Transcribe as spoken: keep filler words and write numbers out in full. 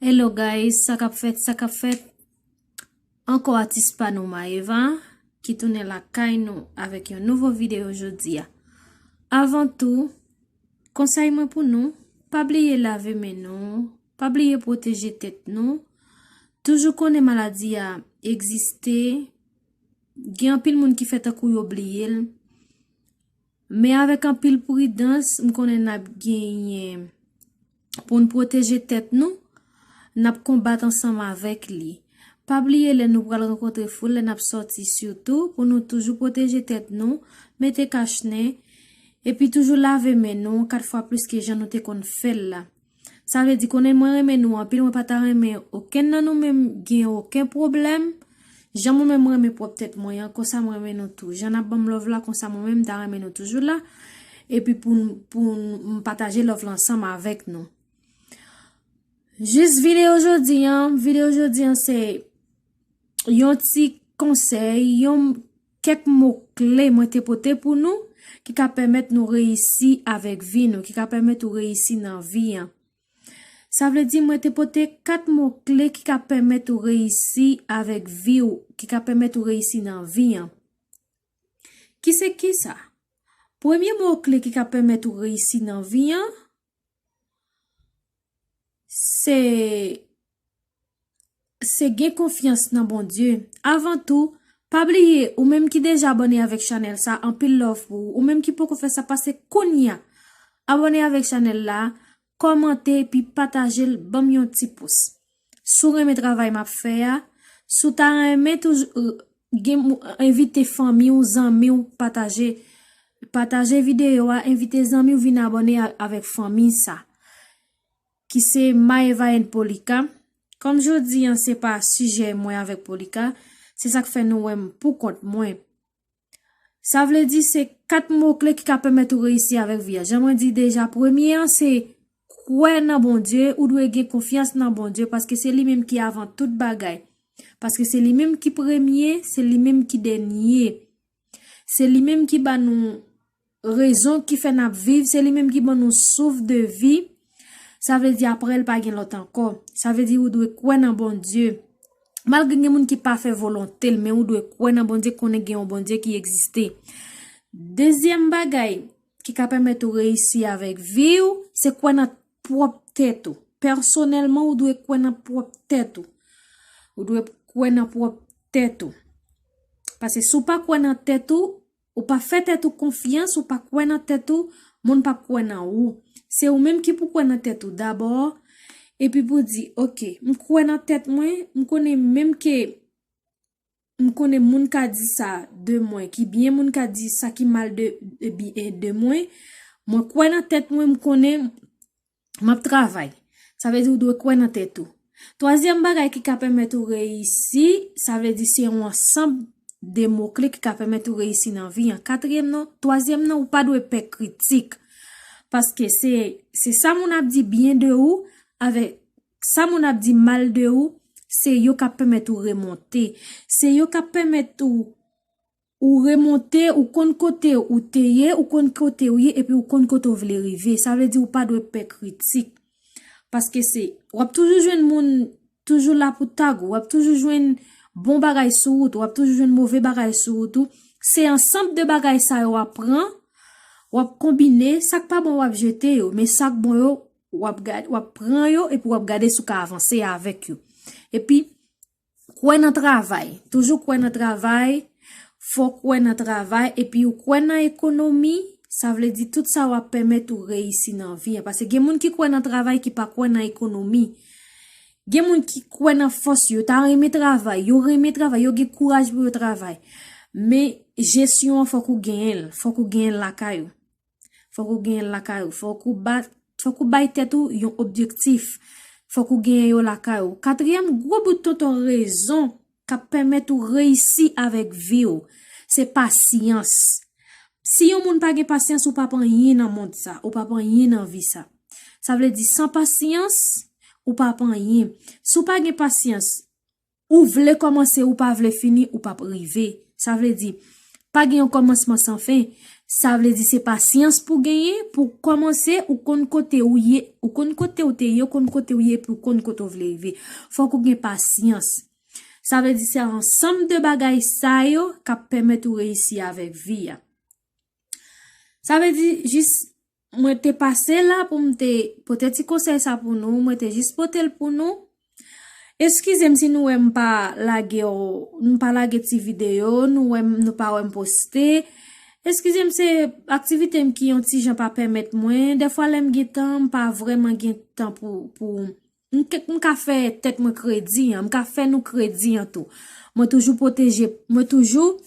Hello guys, sa k ap fèt, sa k ap fèt? Ankò atis pa nou Maëva ki tounen lakay nou avèk yon nouvo videyo jodi a. Avan tou, konsèy mwen pou nou, pa bliye lave men nou, pa bliye pwoteje tèt nou. Toujou konnen maladi a egziste. Gen anpil moun ki fè tankou yo bliye l. Men avèk anpil pridans, m konnen n ap genyen pou n pwoteje tèt nou, n ap konbat ansanm avèk li. Pa bliye lè nou pral rankontre foul, lè n ap sòti sitou, pou nou toujou pwoteje tèt nou, mete kachnen, epi toujou lave men nou kat fwa plis ke jan nou te konn fè l la. Sa vle di, konnen mwen renmen nou anpil, mwen pa ta renmen okenn nan nou menm gen okenn pwoblèm. Jan mwen menm mwen renmen pwòp tèt mwen an, konsa mwen renmen nou tou. Jan n ap ban m love la, konsa mwen menm m ta renmen nou toujou la. Epi pou n, pou n, m pataje love la ansanm avèk nou. Jis videyo jodi an, videyo jodi an se yon ti konsèy, yon kèk mo kle mwen te pote pou nou, ki ka pèmèt nou reyisi avèk vi nou, ki ka pèmèt ou reyisi nan vi an. Sa vle di mwen te pote kat mo kle ki ka pèmèt ou reyisi avèk vi w, ki ka pèmèt ou reyisi nan vi an. Ki se ki sa? Premye mo kle ki ka pèmèt ou reyisi nan vi an, se, se gen konfyans nan Bondye. Avan tou, pa bliye, ou menm ki deja abòne avèk chanèl sa, anpil love pou ou. Ou menm ki poko fè sa, pase kounye a abòne avèk chanèl la, kòmante, epi pataje l, ban m yon ti pous. Si w renmen travay m ap fè a, si w ta renmen toujou, gen mou-, envite fanmi w, zanmi w, pataje, pataje videyo a, envite zanmi w vin abòne a-, avèk fanmi sa, ki se Maëva and Polika. Kòm jodi an, se pa sijè mwen avèk Polika, se sa k fè nou wè m pou kont mwen. Sa vle di se kat mo kle ki ka pèmèt ou reyisi avèk vi a. Jan mwen di deja, premye an se kwè nan Bondye, ou dwe gen konfyans nan Bondye, paske se li menm ki avan tout bagay. Paske se li menm ki premye, se li menm ki dènye. Se li menm ki ba nou rezon ki fè n ap viv, se li menm ki ban nou souf de vi. Sa vle di apre l pa gen lòt ankò. Sa vle di ou dwe kwè nan Bondye. Malgre gen moun ki pa fè volonte l, men ou dwe kwè nan Bondye, konnen gen yon Bondye ki egziste. Dezyèm bagay ki ka pèmèt ou reyisi avèk vi w, se kwè nan pwòp tèt ou. Pèsonèlman, ou dwe kwè nan pwòp tèt ou. Ou dwe kwè nan pwòp tèt ou. Paske si w pa kwè nan tèt ou, ou pa fè tèt ou konfyans, ou pa kwè nan tèt ou, moun p ap kwè nan ou. Se ou menm ki pou kwè nan tèt ou dabò, epi pou di, "Oke, m kwè nan tèt mwen, m konnen menm ke, m konnen moun ka di sa de mwen ki byen, moun ka di sa ki mal de, de bi-, de mwen. Mwen kwè nan tèt mwen, m konnen m ap travay." Sa vle di ou dwe kwè nan tèt ou. Twazyèm bagay ki ka pèmèt ou reyisi, sa vle di se yon ansanm de mo kle ki ka pèmèt ou reyisi nan vi an. Katriyèm nan, twazyèm nan, ou pa dwe pè kritik. Paske se, se sa moun ap di byen de ou, avèk sa moun ap di mal de ou, se yo k ap pèmèt ou remonte. Se yo k ap pèmèt ou ou remonte, ou konn kote ou te ye, ou konn kote ou ye, epi ou konn kote ou vle rive. Sa vle di ou pa dwe pè kritik. Paske se, w ap toujou jwenn moun toujou la pou tag ou, w ap toujou jwenn bon bagay sou wout ou, w ap toujou jwenn move bagay sou wout ou. Se ansanm de bagay sa yo w ap pran, w ap konbine, sa k pa bon w ap jete yo, men sa k bon yo, w ap gad-, w ap pran yo, epi w ap gade si w ka avanse avèk yo. Epi, kwè nan travay. Toujou kwè nan travay. Fò w kwè nan travay. Epi ou kwè nan ekonomi. Sa vle di tout sa w ap pèmèt ou reyisi nan vi an. Paske gen moun ki kwè nan travay ki pa kwè nan ekonomi. Gen moun ki kwè nan fòs yo. Yo ta renmen travay. Yo renmen travay. Yo gen kouraj pou yo travay. Men jesyon an fòk ou genyen l. Fòk ou genyen l lakay ou. Fòk ou genyen l lakay ou. Fòk ou ba-, fòk ou bay tèt ou yon objektif. Fòk ou genyen yo lakay ou. Katriyèm gwo bout tonton rezon k ap pèmèt ou reyisi avèk vi w, se pasyans. Si yon moun pa gen pasyans, ou p ap anyen nan mond sa, ou p ap anyen nan vi sa. Sa vle di, san pasyans, ou p ap anyen. Si w pa gen pasyans, ou vle kòmanse, ou pa vle fini, ou p ap rive. Sa vle di, Pa gen yon kòmansman san fen. Sa vle di se pasyans pou genyen, pou kòmanse, ou konn kote ou ye, ou konn kote ou te ye, ou konn kote ou ye, pou konn kote ou vle rive. Fòk ou gen pasyans. Sa vle di se ansanm de bagay sa yo k ap pèmèt ou reyisi avèk vi a. Sa vle di jis mwen te pase la pou m te pote ti konsèy sa pou nou, mwen te jis pote l pou nou. Eskize m si nou wè m pa lage, m pa lage ti videyo, nou wè m, nou pa wè m poste. Eskize m, se aktivite m ki yon ti jan pa pèmèt mwen. Dèfwa lè m gen tan, m pa vrèman gen tan pou, pou, m ke, m ka fè tèt mwen kredi an, m ka fè nou kredi an tou. Mwen toujou pwoteje, mwen toujou